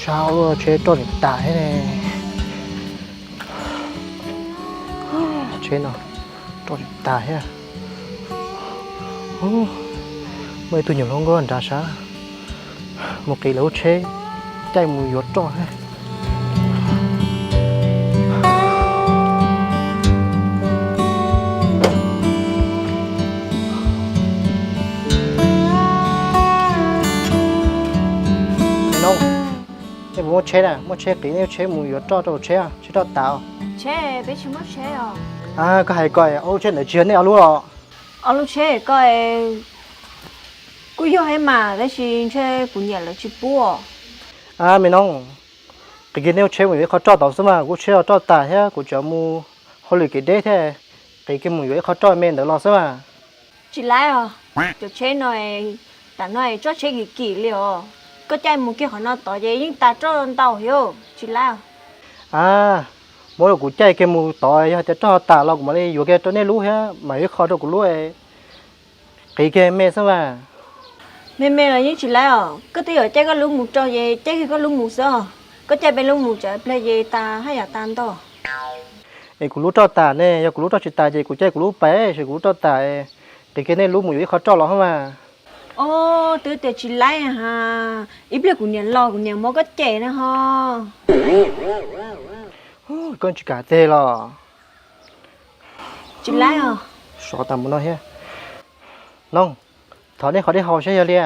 Tag ua luaj, tsheb roj tsis tas thiab ne. Tsheb no roj tsis tas thiab. Muaj ib tug nyuam hluas nkauj nrad sav, mus qiv lawv lub tsheb caij mus yuav roj thiab. Noog, nej puas muaj tsheb na? Muaj tsheb qiv nej lub tsheb mus yuav roj rau tsheb, tsheb roj tas. Tsheb, peb tsis muaj tsheb os. Koj hais ko, ob lub tsheb ntawd tsis yog nej ob lub los? Ob lub tsheb ko kuj yog thiab mas, tab sis ntshe kuv niam lawv tsis pub. A, me noog, qiv kiag nej lub tsheb mus yuav ib qho roj tod xwb mas, kuv lub tsheb roj tas thiab kuv tseem mus hauj lwm kev deb thiab, qiv kiag mus yuav ib qho roj me ntawd los xwb mas. Tsis laib os, cov tsheb no, tam no tsob tsheb kim kim li os. Koj caij mus kiag qhov no tod ces yeej tas roj ntau thiab, tsis laib os. A, muab rau kuv caij kiag mus tod, yog tias roj tas los kuv mam li yuav kiag rau nej lub thiab mam yuav ib qho rau kuv lub, qiv kiag me xwb mas. Me me los yeej tsis laib os, koj twb yuav caij koj lub mus rau ces caij kiag koj lub mus xwb os. Koj caij peb lub mus tsam pliag ces tas haj yam tas ntau. Es kuv lub roj tas ne, yog kuv lub roj tsis tas ces kuv caij kuv lub pais, ces kuv lub roj tas, qiv kiag nej lub mus yuav ib qho roj los xwb mas. Os, twb tias tsis laib ha, ib pliag kuv niam los kuv niam muab koj cem na ho. Koj tsis kam teg los? Tsis laib os. Sov tas mus no thiab. Noog, thov nej qhov dej haus saib yog li.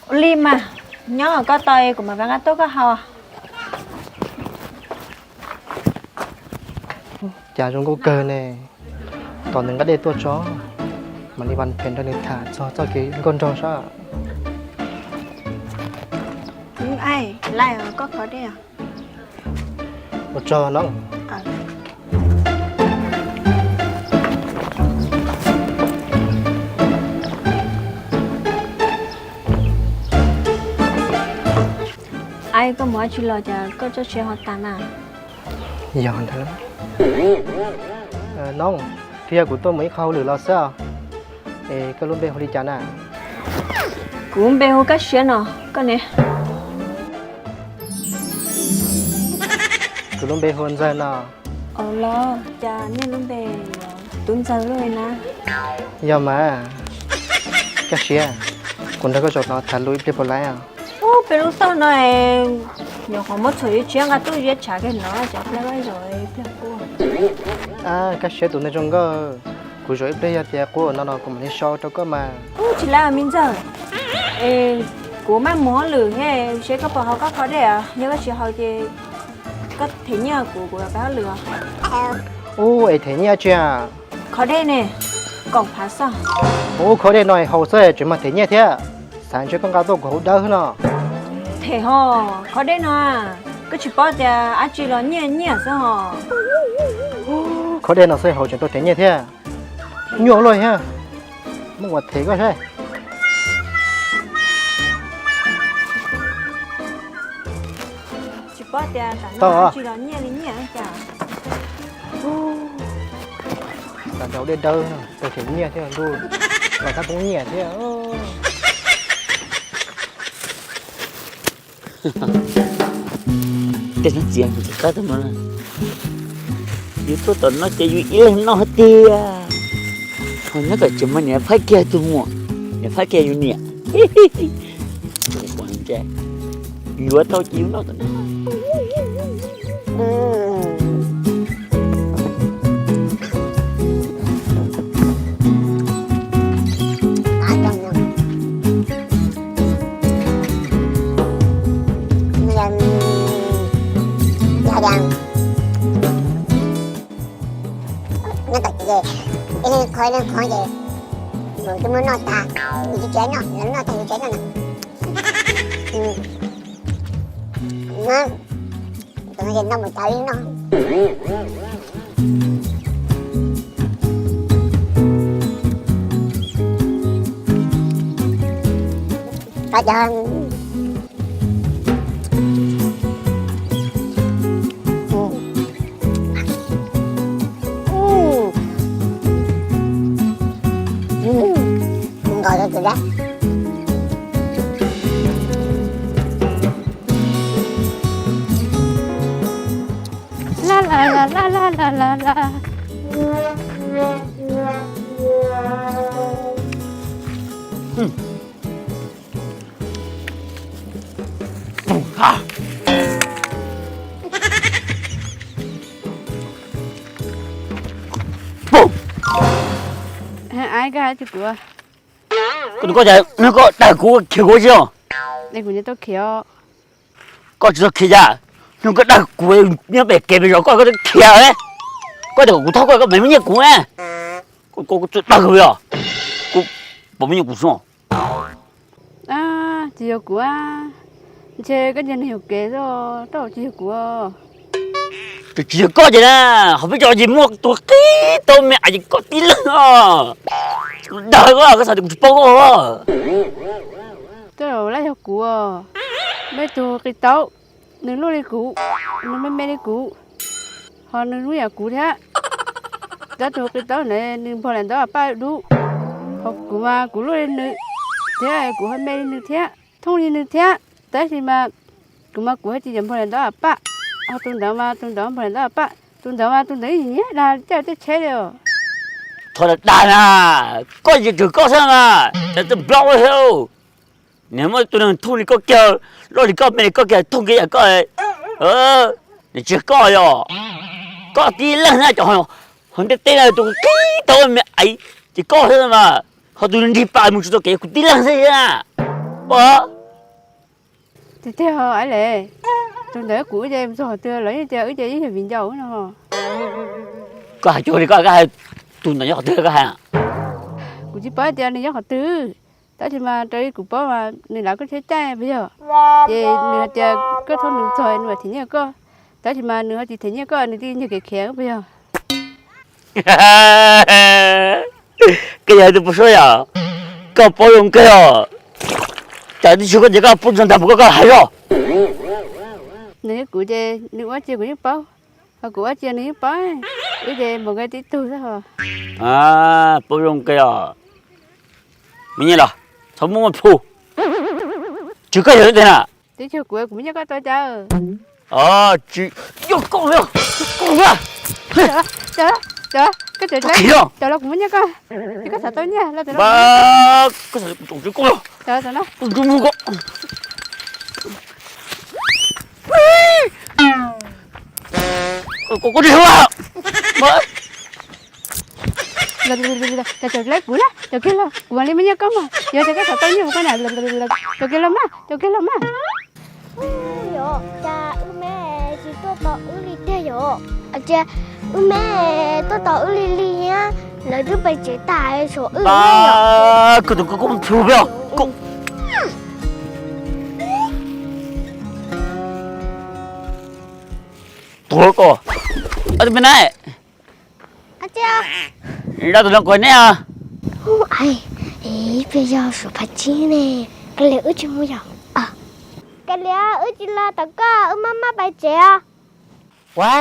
Ua li mas, nyob koj tau kuv mam nqa tuaj koj haus. Cas zoo nkauj kawg ne, tos nws nqa dej tuaj tso, mam li vas phem nrog nws tham txog txoj kev nkauj nraug sab. Laib, koj qhov dej. Ua tsaug no. Ai, koj mus dab tsi los cas koj tsob tsheb ho tas na? Yog ntag. Noog, twb yog kuv tuaj mus ib qho hauj lwm los xwb os. Es koj lub npe hu li cas na? Kuv lub npe hu Kab Siab no, koj ne? Kuv lub npe hu Ntxawg no. Au los, cas nej lub npe Tub Ntxawg luaj li na? Yog mas, Kab Siab, kuv nrog koj zaum no tham lus ib pliag puas laib os? Ub, peb lub toj no nyuam qhuav muab txhuam yuav tshiab nqa tuaj ziab tshav kiag no, cas pliag zaum ib pliag quaj. Kab Siab tus neeg zoo nkauj, kuv zaum ib pliag yog tias quaj no los kuv mam li sau rau koj mas. Ub, tsis laib me ntxawg, es kuv maj mus hauj lwm thiab, seb koj puas haus koj qhov dej os, yog koj tsis haus ces koj them nyiaj kuv, kuv pab hauj lwm os. Ub, es them nyiaj tsi? Qhov dej ne, kaum phav xwb. Ub, qhov dej no haus xwb tseem mag them nyiaj thiab, xav ntshe koj nqa tuaj kuv haus dawb no. Them ho, qhov dej no koj tsis paub tias dab tsi los nyiaj nyiaj xwb ho. Qhov dej no xwb haus tseem tau them nyiaj thiab. Nyuaj luaj thiab, muab kuv them koj saib. Tsis paub tias tam no dab tsi los nyiaj li nyiaj cas. Tam nrau dej dawb tau them nyiaj thiab ntuj, los thab poob nyiaj thiab. Tej no txiav kuv tus qab tau no, yus tuaj tom no ces yus ib leeg noj tiag. Ho nyob tom tsev mas niam faib kiag tus muam, niam faib kiag yus niam. Yuav tau ces yus noj tom no. Nyob tom tsev, ib leeg qhov ib leeg qhov ces mus twb muab noj tag, yus tsis tsev noj, lawv noj tag yus tsev noj na. Tus no ces noj mus tas li no. Qab cov nkaus rau tus dab. La la la la la la. Koj nug koj cas, nug koj dag kuv khiav kuv tsis os. Kuv tsis tau khiav cas, nug koj dag kuv nyob pem kev pem zos koj, koj twb khiav, koj tias kom kuv thauj koj, koj mam muab nyiaj kuv ne. Koj txawj dag kuv os, koj puas muaj nyiaj kuv xwb? Tsis yog kuv, ntshe koj ntsia nws yuam kev xwb, tsis yog kuv. Tsis yog koj ces na, ho peb cov ces muaj tus qib tau me aiv ces koj tib leeg os. Dag koj, koj xav tias kuv tsis paub koj. Tej zaum lawv yog kuv, muaj ib tug qis taub, nws luaj li kuv, nws me me li kuv, ho nws hnub yam kuv thiab. Tab tus qis taub ntawd nws npog lam ntawv a paj dub, ho kuv mas kuv luaj li nws thiab, kuv ho me li nws thiab, thooj li nws thiab. Tab sis mas kuv mas kuv haj tsis npog lam ntawv a paj, ho tus ntawd mas tus ntawd npog lam ntawv a paj, tus ntawd mas tus ntawd nyiam dag caj tej tsheb li os. Thov dag na, koj yeej tsuas koj xwb mas, cov txawj nplog ua thiab. Nws muaj tus neeg thooj li koj kiag, loj li koj, me li koj kiag, thooj kiag yam koj, nws tsis yog koj yom. Koj tib leeg na, cov ho ntiaj teb no tus qib tau me aiv ces koj xwb mas, ho tus nrig pas mus tsis tau kev yog kuv tib leeg xwb na. Tiag tiag, tus ntawd kuv wb ces mus txog qhov twg los yeej tias wb ces yeej yog viv ncaus no. Koj hais cuag li koj hais, tus ntawd nyob qhov twg koj hais? Kuv tsis paub tias nws nyob qhov twg, tab sis mas raws li kuv paub mas nws lav koj tsheb caij puas yog? Ces nws hais tias koj thauj nws txog nws mam them nyiaj koj, tab sis mas nws ho tsis them nyiaj koj, nws thiaj nyiag kev khiav puas yog? Koj yog tus pub suab yom, koj paub zoo kawg os. Cas twb tsis koj tias koj pub txog ntag, puas koj koj hais zoj? Nws yog kuv ces nws ua tsi kuv yeej paub, ho kuv ua tsi nws yeej paub, wb ces npaum nkaus tib tug xwb os. Paub zoo kawg os. Muaj nyiaj los txhob muaj muaj plhu. Tsis koj yog ntag na. Twb tsis yog kuv, kuv muaj nyiaj koj tau cas? Tsis yog koj li, koj li. Koj tseem, koj tseem los kuv muaj nyiaj koj, koj xav tau nyiaj los. Koj xav kuv tseem koj los. Koj tsis hlub. Cov lawv kuv na, cov kiag los kuv mam li muaj nyiaj koj mas, yog tias koj xav tau nyiaj kuv koj na, cov kiag los mas, cov kiag los mas. Yog cas wb me tsis tuaj tos wb li tiag yom? Cia wb me tuaj tos wb li li thiab, lawv twb pais tsev tas tshuav wb. Koj tus koj koj plhu peb os. Tuag koj. Tus me na, zaj tus no kuv neb os. Hu, ib pliag yog suav phav tsib ne, kav liam wb tsis mus yom? Kav liam wb tsis los tom koj, wb maj maj pais tsev os. Ua,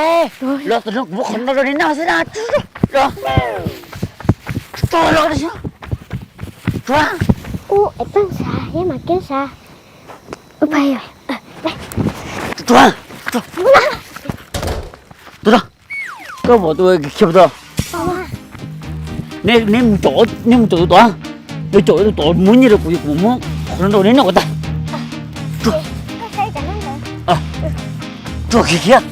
los tus no kuv muab qhov no rau neb noj xwb na. Tso los, tso los. Ua, es pheej xav, yog mas kev xav. Ua, pais yom. Tso, tso. Tus no, koj pom tus khiav tod? Neb, neb mus caum, neb mus caum tus tod, neb caum tus tod muab nyiaj rau kuv, kuv muab qhov no rau neb noj kom tag. Tsuag khiav khiav.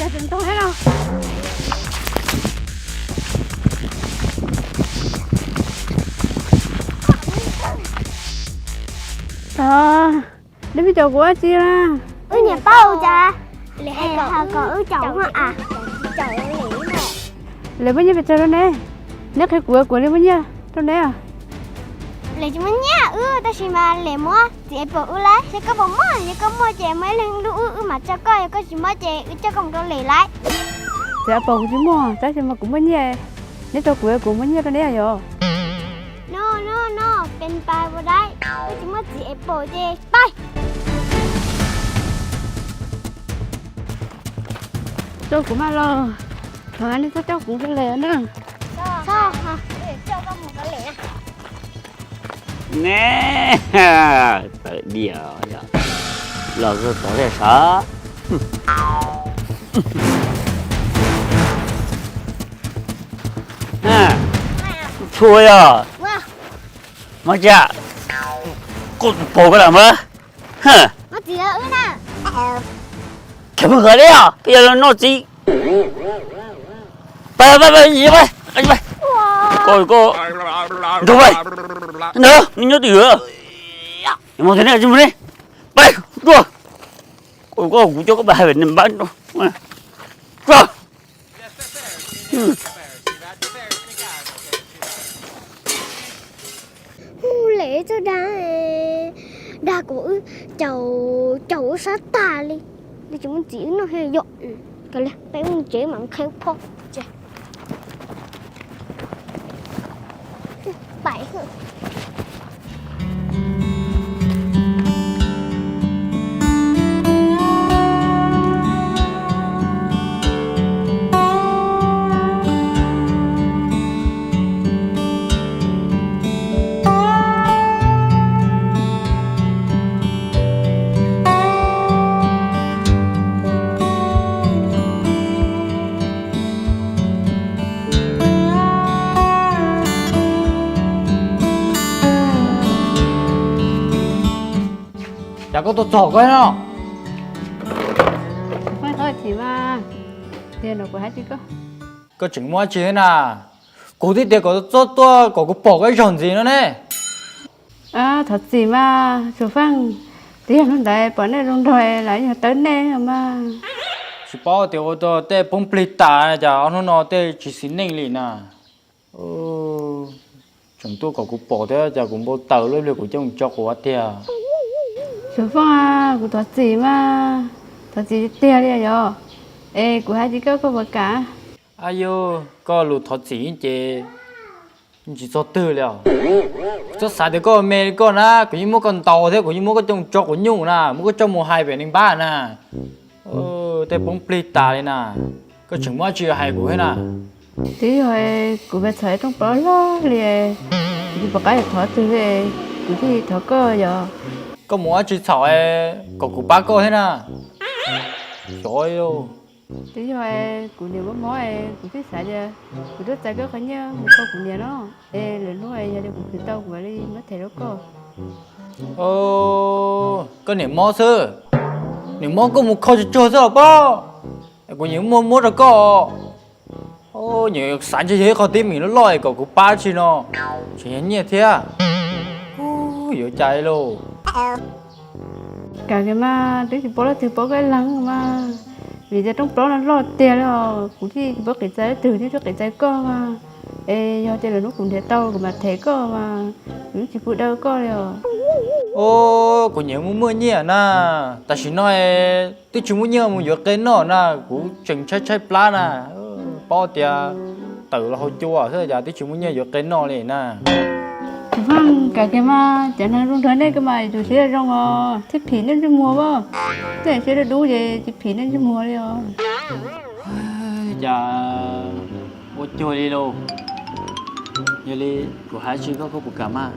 Cas tseem ntog thiab no. Os, neb pheej caum kuv ua dab tsi na? Wb nyiam paub cas, es ho kom wb caum hos a. Lawv muaj nyiaj pes tsawg rau neb? Neb qhia kuv, kuv li muaj nyiaj rau neb. Lawv tsis muaj nyiaj wb, tab sis mas lawv muab txiv es pom wb lawm, yog koj puas muaj, yog koj muaj ces muaj ib leeg lub wb, wb mam tso koj, yog koj tsis muaj ces wb coj koj mus rau lawv lawm. Txiv es pom kuv tsis muaj, tab sis mas kuv muaj nyiaj, neb rau kuv, kuv muab nyiaj rau neb yom. No, no, no, pes pas puas dai, wb tsis muaj txiv es pom ces pais. Coj kuv maj los, thov nej txhob coj kuv ua li na. Ne, tawm diam los txog tod thiab sav. Txhua yog, mas tsia, koj pom koj lam mas. Khev pheej hais li os, koj yog los noj txiv. Pais, pais, pais, pais, pais. Koj, koj, nrog pais. Nrog, neb nyob twj ywm. Mus tsis mus ne. Pais, tuaj. Koj, kuv coj koj pais hais npab. Tuaj. Hu lem txog dag, dag kom wb caum, caum wb sab tag li. Twb tsis muaj txiv wb noj thiab yom. Kav liam, peb mus tsev mam qhia phob. Pais. Cas koj tuaj txog koj no? Phooj ywg, tiag no kuv hais tsis koj. Koj tseem muaj dab tsi thiab na? Kuv twb tias kom txhob tuaj kom kuv pom koj ib zaug ntxiv no ne. Thov txim mas Tsuas Feej, twb yog hnub ntawd pom nej zoo nraug lawv yog tawb nej mas. Tsis paub tias ua rau tej poob plig tas cas ob hnub no tej tsis xis neej li na. Tseem tuaj kom kuv pom thiab cas kuv npau taws lub pliag kuv coj mus tso quav tiag. Tsuas Feej, kuv thov txim mas, thov txim tiag tiag li yom. Es kuv hais tsis koj, koj puas kam? Ab yus, koj lus thov txim ces tsis txog twg li os. Kuv txhob xav tias koj me li koj na, kuv yeej muab koj ntaus thiab kuv yeej muab koj coj mus tso quav nyuj na, muab koj coj mus hais pem neeg npab na. Tej poob plig tas li na, koj tseem muaj dab tsi hais kuv thiab na? Twb yog kuv mas txhom rooj plaub loj li, kuv tsis pom qab yuav thov twg li, kuv thiaj thov koj yom. Koj mus ua dab tsi txhaum kom kuv pab koj thiab na? Xyov. Twb yog kuv niam mob mob, kuv thiaj xav tias kuv tuaj txais koj qhov nyiaj mus rau kuv niam no, es lwm hnub yog tias kuv khwv tau kuv mam li muab them rau koj. Koj niam mob xwb, niam mob koj mus kho tsuag tsuag xwb los pob, kuv nyiam muab muab rau koj. Nyiam xav ntshe yog ib qho tib meem loj loj kom kuv pab tsi no, tseem yog nyiaj thiab. Yuav cas lauj. Kam kiag mas, twb tsis paub leej twg paub koj ib leeg mas. Vim tias rooj plaub no loj tiag li os, kuv thiaj tsis paub qiv txais leej twg, thiaj tsis qiv txais koj mas. Es yog tias lwm hnub kuv nrhiav tau kuv mam them koj mas, kuv yeej tsis pub dawb koj li os. Kuv nyiam muaj muaj nyiaj na, tam sim no twb tsis muaj nyiaj mus yuav qe noj na, kuv tseem tshaib tshaib plab na. Paub tias tawm los hauv cua xwb cas twb tsis muaj nyiaj yuav qe noj li na. Tsuas Feej, kam kiag mas, cov neeg zoo nraug nej koj mas yus siab zoo os, thiaj phim nej ntsej muag as. Nej siab dub dub ces tsis phim nej ntsej muag li os. Cas ua cuag li lauj. Yog li kuv hais tsis koj, koj puas kam mas?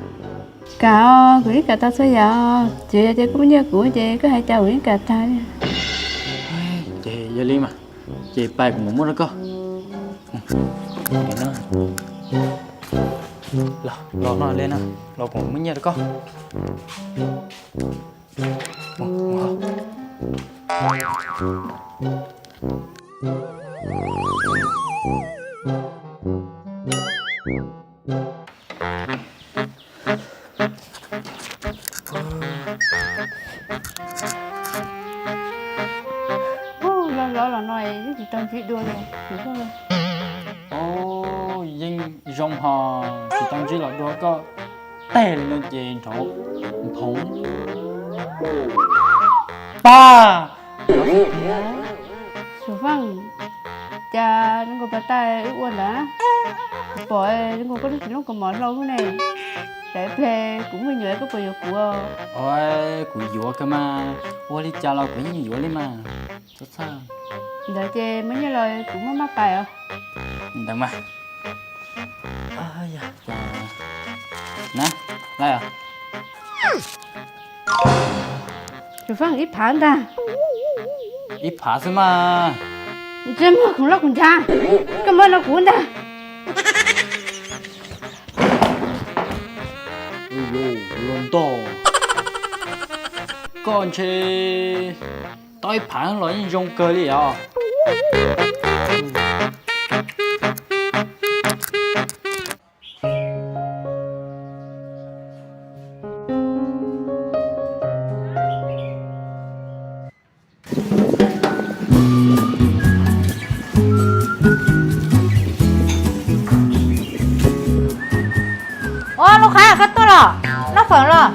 Kam os, kuv yeej kam tau txhua yam. Tsuas yog tias koj muaj nyiaj kuv ces koj hais cas kuv yeej kam tag li. Ces yog li mas, ces pais kuv mam muab rau koj. Los no li na, los kuv muab nyiaj rau koj. Ub, los los los no yeej tsis tau ntsib dua li. Ub, yeej zoo ho tsis tau ntsib los dua koj teg li no ces nrov nphoov. Pag! Xus Feej, cas zoo nkaus pas tas wb ua ntawd, kuv pom zoo nkaus koj tsis lub kaus mom hlau ne. Tsam ib pliag kuv muaj me nyuam koj puas yuav kuv? Ua, kuv yuav kawg mas, ua li cas los kuv yeej yuav li mas. Ntawd ces muaj nyiaj los kuv muab maj pais os. Ntawd mas. Na, laj. Xus Feej, ib phav ntag. Ib phav xwb mas. Ntsej muag khoom loj khoom nchav, koj muab no kuv ntag. Los ntog, koj ntshe tau ib phav los yeej zoo kawg li os. Ua, Lub Qhab, koj tuaj los? Noj fawm los?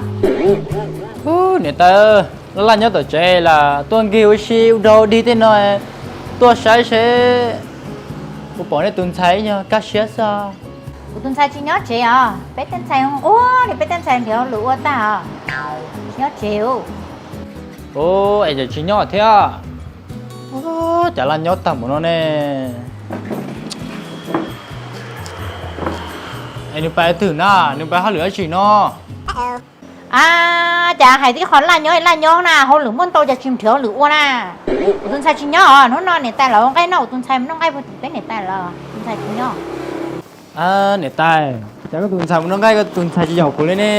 Ub, niam tais, laj laj nyob tom tsev las tuaj nkig ua si ua dog dig tej no, tuaj saib seb puas pom nej tus ntxhais ib nyuag kaj siab xwb. Kuv tus ntxhais tsis nyob tsev os, peb tej ntxhais ua li peb tej ntxhais nrhiav hauj lwm ua tag os, tsis nyob tsev. Ub, es cas tsis nyob thiab? Ub, cas laj nyob tag npaum no ne? Es nws pais twg na, nws pais hauj lwm dab tsi no? A, cas hais tib qho laj nyob laj nyob na, hauj lwm muaj ntau cas tsis nrhiav hauj lwm ua na. Kuv tus ntxhais tsis nyob os, hnub no niam tais los ua nqaij noj, kuv tus ntxhais mus noj nqaij puag tim peb niam tais los, tus ntxhais tsis nyob. Niam tais, cas koj tus ntxhais mus noj nqaij koj tus ntxhais tsis yaum kuv li ne?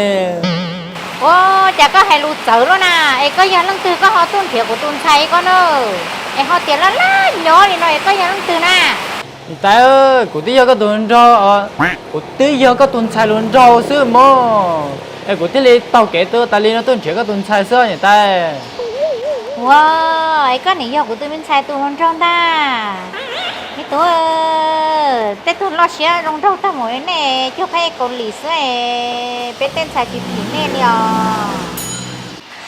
Ua, cas koj hais lus txawv luaj na, es koj yog leej twg koj ho tuaj nrhiav kuv tus ntxhais koj na? Es ho tias laj laj nyob li no es koj yog leej twg na? Niam tais, kuv twb yog koj tus nraug, kuv twb yog koj tus ntxhais hluas nraug xwb mog, es kuv thiaj li taug kev tuaj tas li no tuaj nrhiav koj tus ntxhais xwb niam tais. Ua, es koj nim yog kuv tus me ntxhais tus hluas nraug ntag. Me tub, tej tug loj siab zoo nraug tag mus li nej cuag phab Kaus Lim xwb es peb tej ntxhais tsis phim nej li os.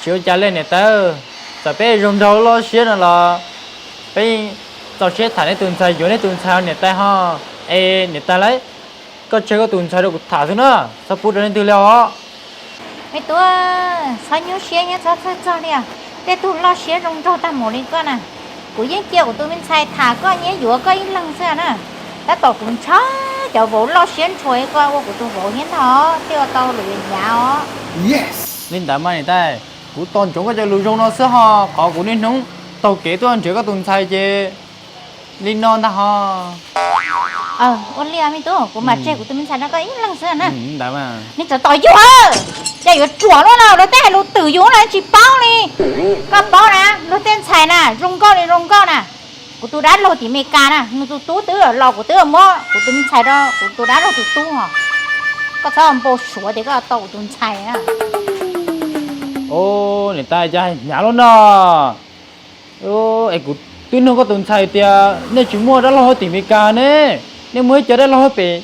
Tsis ua cas li niam tais, txawm peb zoo nraug loj siab no los peb txaus siab tham nej tus ntxhais, yuav nej tus ntxhais niam tais ho. Es niam tais lauj, koj tseg koj tus ntxhais rau kuv tham xwb na, txhob pub rau leej twg li os. Me tub, txhob nyuaj siab thiab txhob txhawj txog li os. Tej tug loj siab zoo nraug tag mus li koj na, kuv yeej cia kuv tus me ntxhais tham koj, nyiam yuav koj ib leeg xwb na. Tab tom kuv ntshaw cov vauv loj siab ntshua li koj ua kuv tus vauv thiab ntag, thiaj ua tau lus yuav hnyav os. Li ntawd mas niam tais, kuv tos ntsoov koj cov lus zoo no xwb ho, qhov kuv niaj hnub taug kev tuaj nrhiav koj tus ntxhais ces li no ntag ho. Ua li me tub, kuv mam tseg kuv tus me ntxhais rau koj ib leeg xwb na. Ntawd mas nej tsov tom yus, cas yuav ruam luaj na, luag tej hais lus twm yus los tsis paub li. Koj paub na, luag tej ntxhais na zoo nkauj li zoo nkauj na. Kuv tus dab laug tim Amelikas na, nws tus tub twb los, kuv twb muab kuv tus me ntxhais rau kuv tus dab laug tus tub os. Koj txhob npau suav tias koj tau kuv tus ntxhais na. Niam tais, cas hais hnyav luaj no. Es kuv twb nug koj tus ntxhais tias nej tsis muaj dab laug tim Amelikas ne, nej muaj ib co dab laug pem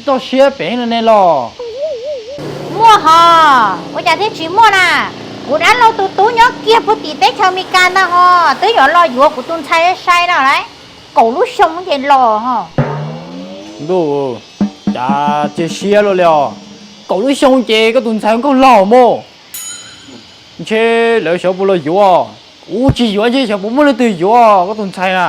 toj siab pem no ne los? Muaj hos, ua cas thiaj tsis muaj na? Kuv dab laug tus tub nyob kiag puag tim teb chaws Amelikas ntag hos, twb yuav los yuav kuv tus ntxhais sai no lawm, kaum lub xyoo ces los hos. Ntuj, cas cia siab luaj li os. Kaum lub xyoo ces koj tus ntxhais nkauj laug mus. Ntshe lawv xyov puas los yuav, kuv tsis yuav ntshe xyov puas muaj leej twg yuav koj tus ntxhais na.